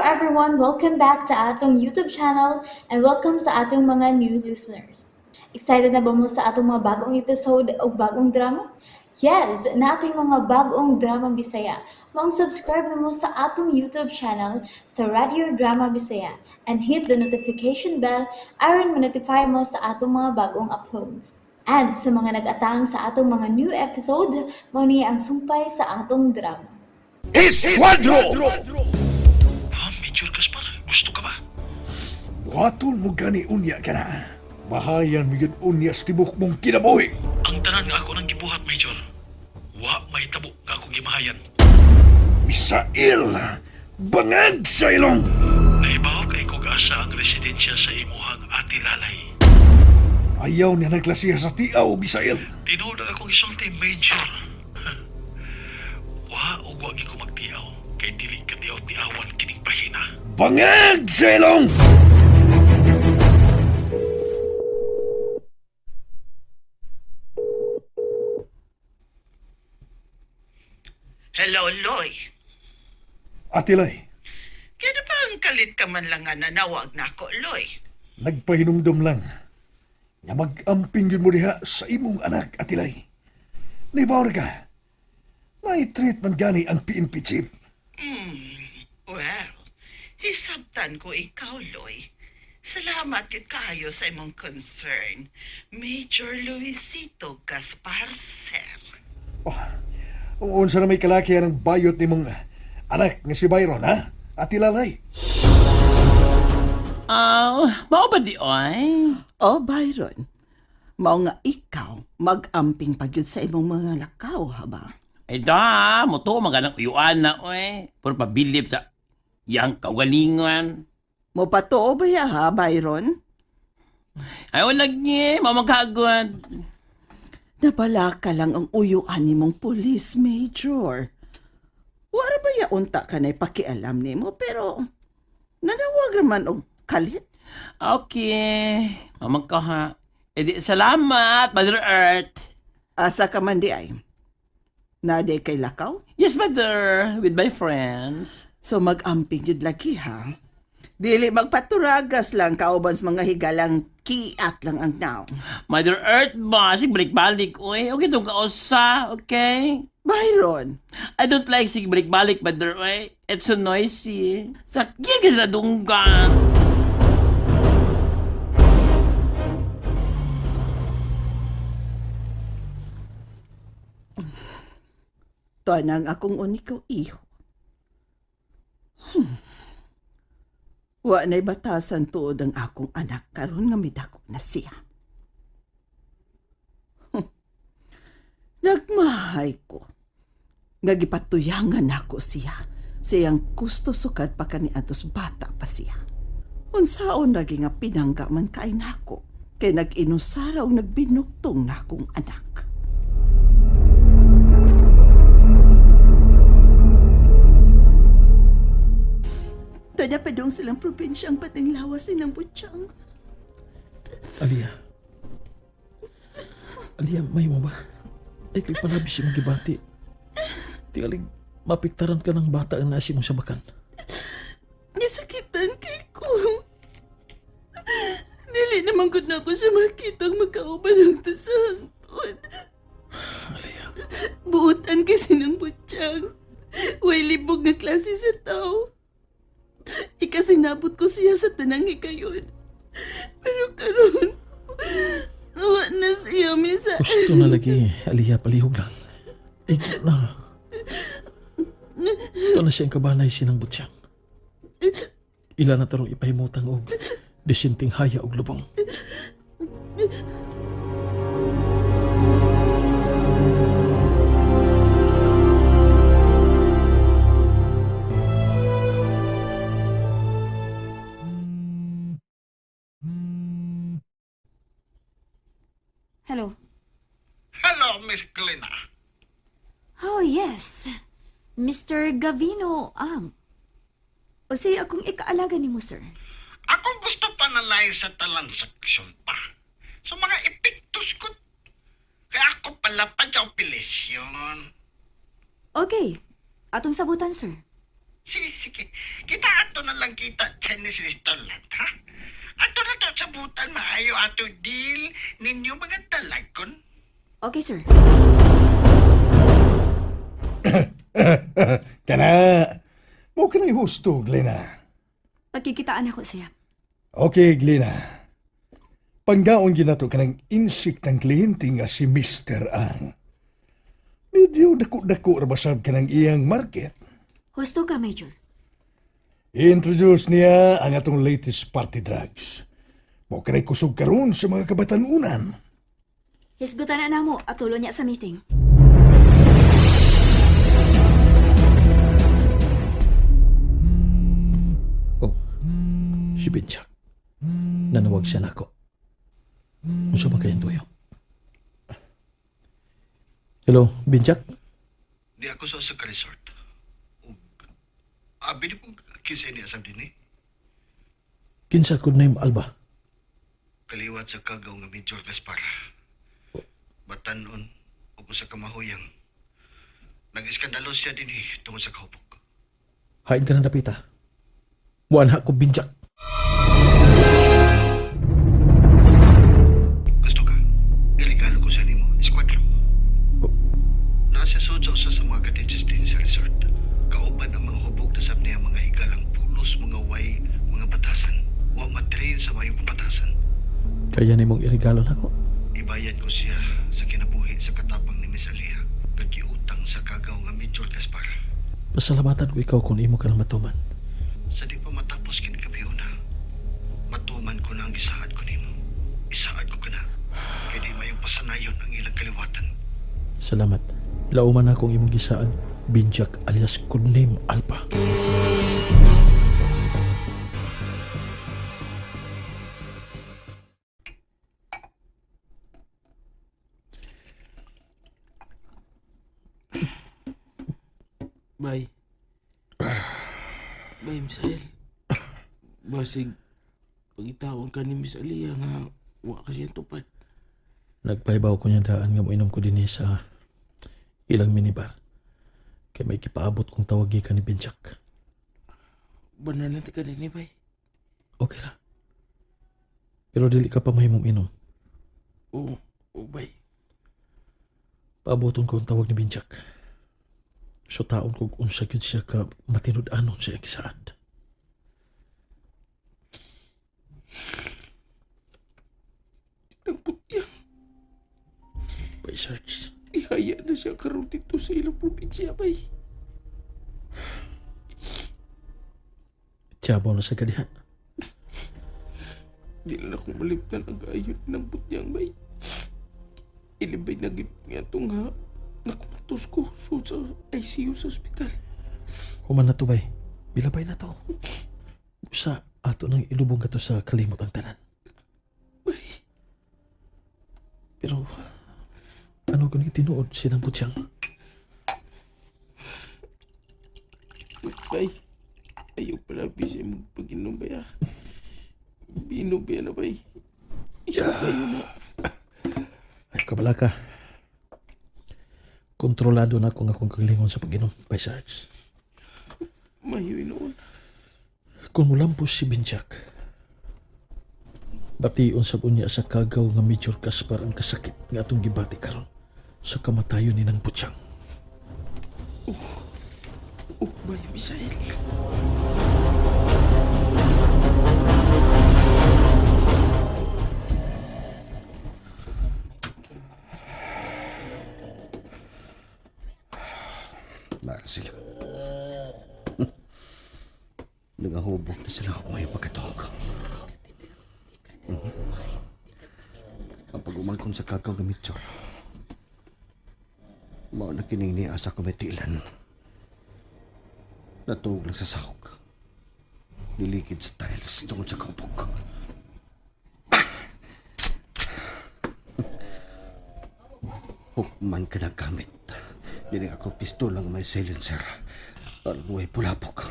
Everyone! Welcome back to atong YouTube channel and welcome sa atong mga new listeners. Excited na ba mo sa atong mga bagong episode o bagong drama? Yes, nating mga bagong drama Bisaya. Maong subscribe na mo sa atong YouTube channel sa Radio Drama Bisaya and hit the notification bell aron ma-notify mo sa atong mga bagong uploads. And sa mga nag-atang sa atong mga new episode, mao ni ang sumpay sa atong drama. Esquadro! Ha, Major Gaspar, gusto ka ba? Buhaton mo gani unya ka na. Bahayan mo yun unya sa tibok mong kinabuhi. Ang tanan nga ako nang gibuhat, Major. Wa may tabo nga akong gimahayan. Misael! Bangag sa ilong! Naibaw kay ko asa ang residensya sa imuhang ati lalay. Ayaw niya nagklasiya sa tiaw, Misael. Tinuod ang akong isulti, Major. Wa og wa gyud ko magtiaw kay dili ka tiaw-tiawan kining pahina. Bangag sa ilong! Hello, Loy. Atilay, Kaya na ba ang kalit ka man lang nga nanawag na ako, Loy? nagpahinumdum lang. Nga mag-amping yun mo diha sa imong anak, Atilay. Naibaw na ka. Nai-treat man gani ang PNP chief. Well, hisabtan ko ikaw, Loy. Salamat kit kayo sa imong concern. Major Luisito Gaspar, sir. Oh, kung unsa na may kalaki ang bayot ni mong anak nga si Byron, ha? Atilalay. Ah, mao ba di ay? Oh, Byron, mao nga ikaw mag-amping pagyud sa imong mga lakaw, ha ba? Ay da, mo to maganang uyuan na oy. Puro pabilib sa iyang kaugalingon. Mo patuo ba ya, ha, Byron? Ay wala lagi, mamagkagod. Nabala ka lang ang uyuan nimong police major. Wara ba ya unta ka na ipakialam nimo pero nanawag raman og kalit? Okay, mamagka ha. E di, salamat, Mother Earth. Asa ka man di ay? Nade kay lakaw? Yes, Mother, with my friends. So mag-amping yun lagi ha? Dili magpaturagas lang kauban sa mga higalang kiat lang ang naong. Mother Earth ba? Sige, balik-balik, oy. Okay, itong kausa, okay? Byron, I don't like sige balik-balik, Mother, oy. It's so noisy. Sakit ka sa dunggan. Tanang akong uniko iho. Wa na'y batasan tuod ang akong anak karon nga midako na siya. Nagmahay ko. Nga gipatuyangan nako siya. Siyang gusto sukad pa kaniadtos bata pa siya. Unsaon lagi nga pinangga man kay nako. Kay nag-inusara o nagbinuktong nakong anak. Tada pa dong silang probinsya ang pating lawas ng butsyang. Aliya. Aliya, may mo ba? Ay, kay palabi siya magibati. Tingaling, mapiktaran ka ng bata ang nasi mong sabakan. Gisakitan kay ko. Dili naman gud na ako siya makitang magkauban ang tasangtod. Aliya, Buotan kasi ng butsyang. Way libog na klase sa tao. Ikasinabot ko siya sa tanang hikayon. Pero karon, wa na siya misa. gusto na lagi. Aliya, palihog lang. Ikaw na. Ito na siyang kabanay sinang butsyang. Ila na tarong ipahimutang og disinting haya og lubong. Hello. Hello, Miss Glenna. Oh, yes. Mr. Gavino Ang. O say akong ikaalaga nimo, sir. Ako gusto panalay sa transaksyon pa. Sa mga epektos ko. Kaya ako pala pa sa opelasyon. Okay. Atong sabutan, sir. Sige, sige. Kita ato na lang. din sa restaurant, ha? Ato na to sa butan maayo ato deal ninyo mga talagkon. Okay, sir. Kana, mo kanay husto, Glena. Pagkikitaan ako siya. Okay, Glena. Panggaon ginato kanang insik ng kliyente nga si Mr. Ang. Medyo dako-dako ra basab kanang iyang market. Husto ka, Major. I-introduce niya ang atong latest party drugs. Mo kanay kusog karon sa mga kabatanunan. Hisgutan na namo at tulo niya sa meeting. Oh, si Benchak. Nanawag siya nako. Unsa ba kayang tuyo? Hello, Benchak? Di ako sa usa ka resort. Ug abi ni kung kinsa ni asab dinhi. Kinsa good name Alba? Kaliwat sa kagaw nga Major Gaspar. Batanon ug usa ka mahuyang. Nag-iskandalo siya dinhi tungod sa kahubog. Hain ka ng dapita. Muan ko Benchak. Gusto ka? Iregalo ko sa nimo, eskwatro. Oh. Nasa sud sa usa sa mga cottages din sa resort. Kauban ang mga hubog na sab niya mga higalang pulos, mga way, mga batasan. Wa matrain sa mayong pabatasan. Kaya nimong irigalo nako. Ibayad ko siya sa kinabuhi sa katapang ni Miss Alia. Nagkiutang sa kagaw nga Major Gaspar. Pasalamatan ko ikaw kung imo ka nang matuman. Sa di pa matapos kini gabi una, matuman ko na ang gisaad ko nimo. Isaad ko kana. Kay di mayong pasanayon ang ilang kaliwatan. Salamat. Lauman na akong imong gisaan. Binjak alias good name Alba. Bay. Bay, Misael. Basig, pagitaon ka ni Miss Aliyah nga wa kasi ang tupad. Nagpahibaw ko niya daan nga moinom ko dinhi sa ilang minibar. Kay may kipaabot kong tawagi ka ni Benjak. Banalan ka din eh, bay. Okay ra. Pero dili ka pa mahimong inom. Oo, oo, bay. Paaboton ko ang tawag ni Benjak. So taon kog unsa gyud siya ka matinud-anon sa iyang gisaad. Ang putya. By search. Ihaya na siya karon dito sa ilang probinsya, bay. Tiyabaw na sa kadiha. Di lang ako maliptan ang kaayon ng putyang, bay. Ilibay na gid nga itong ha. Nakumatos ko so, sa ICU sa ospital. Human na to bay. Bilabay na to. Usa ato nang ilubong ka to sa kalimot ang tanan. Bay, Pero ano kung tinuod silang putyang? bay. Ayaw pala busy magpag-inom, bay, ah. Binom ba na, bay? Isa kayo na. Ay, kabala ka. Kontrolado na kung akong kagalingon sa pag-inom, by Sarge. Mayo noon. Kung mulampos si Binjak, bation sa unya sa kagaw nga Major Caspar ang kasakit nga atong gibati karon sa kamatayon ni nang Butchang. Oh, bay, Misael. Nara sila. Nagahubog na sila ako ngayong pagkatog. Mhm. Ang pag-umangkon sa kagaw ng Mitchell. Mao na kining niya sa kumitilan. Natuog lang sa sahog. Nilikid sa tiles tungod sa kaupok. Hukman ka na gamit. Dili ako pistolang may silencer. Parang way pulapok.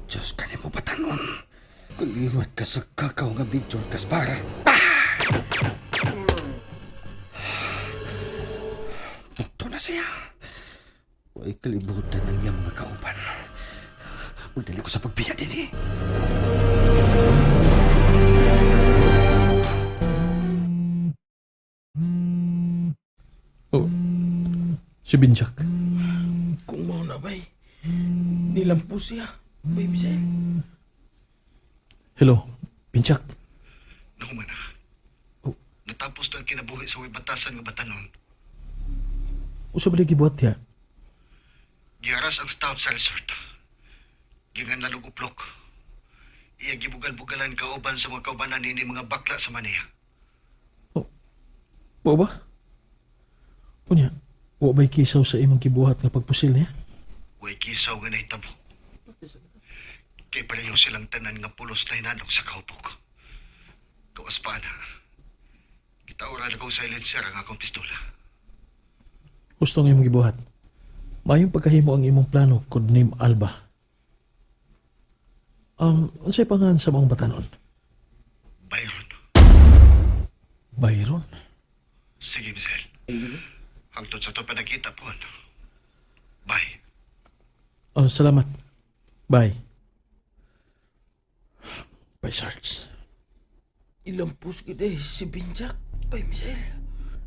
Diyos ka ni mo batanon. Kaliwat ka sa kakaw nga Major Gaspar. Ah! Bukto na siya. Way kalibutan ng iyang mga kauban. Ug dili ko sa pagbiya dinhi. Oh, si Binjak. Kung mao na, bay. Nilampo siya, Bay Misael. Hello, Binjak. Nahuman na. Oh. Natapos na ang kinabuhi sa way batasan nga batanon. Usa ba gibuhat diha? Giaras ang staff sa resort. Gingan lalong uplok. Iya gibugal-bugalan kauban sa mga kaubanan nini mga bakla sa Manila. Wa ba? Unya, wa ba'y kisaw sa imong gibuhat nga pagpusil niya? Way kisaw nga nahitabo. Kay pareho silang tanan nga pulos na hinanok sa kahupok. Kawas pa na. Gitaura na kong silencer ang akong pistola. Gusto nga imong gibuhat. Maayong pagkahimo ang imong plano, codename Alba. Unsay pangalan sa maong batanon? Byron. Byron. Sige, Michelle. Hangtod sa to pa nakita po. Bye. Oh, salamat. Bye. Bye, Sarge. Ilampos gid eh, si Binjak, Bay Misael.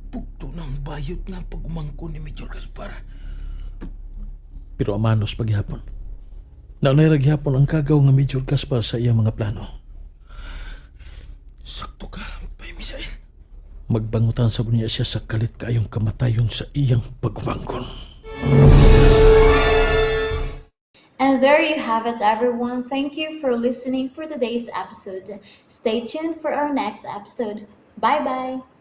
Pugto na ang bayot nga pagumangko ni Major Gaspar. Pero amanos paghapon. Naunay ra gihapon ang kagaw nga Major Gaspar sa iyang mga plano. Sakto ka, Bay Misael. Magbangutan sa niya siya sa kalit kaayong kamatayon sa iyang pagumangkon. And there you have it, everyone. Thank you for listening for today's episode. Stay tuned for our next episode. Bye bye.